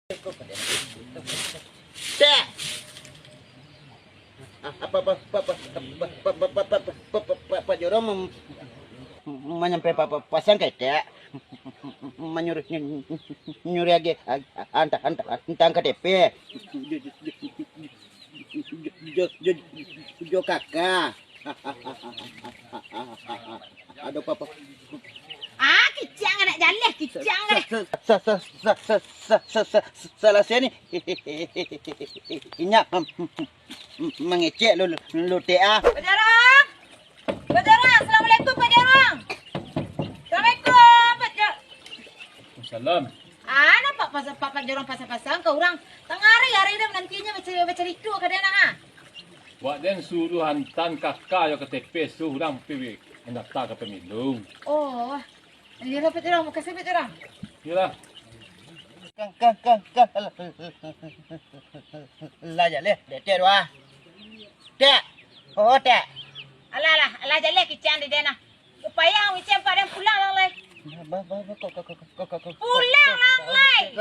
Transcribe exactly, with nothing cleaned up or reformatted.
Tek! Ah, apa, apa, apa, apa, apa, apa, apa, apa, apa, apa, Pak Jorong mem-, manyampai pa-, pa-, pasang ka etek? Manyuruh, nyuruh agi, ag-, anta, anta, anta angka T P. Jo, jo, jo, jo, jo, jo, kakak. Aduh, papa. Ah, kicang anak jaleh, kicang deh. Sa-, sa-, sa-, salah saya ni. Inyak mangecek lu, lu, lu, teh, ah. Pak Jorong! Pak Jorong! Assalamualaikum, Pak Jorong! Assalamualaikum, Pak Jorong! Salam. Ah, nampak pas-, Pak, Pak Jorong pasang-pasang ka urang. Tangah ari, ari dah manantinyo baca-, bacarito ka den, ah. Wak den suruah antan kakak jo K T P, suruah urang pi mandafta ka pemilu. Oh. Iyolah, Pak Jorong. Makasih, Pak Jorong. Iyolah. Kang, kang, kang, kang. Lah, jaleh. Dek, dek, dua. Dek. Oh, dek. Alah, alah, alah, jaleh kicang di den, ah. Payah micam padan pulang lah lai. Pulang lah lai.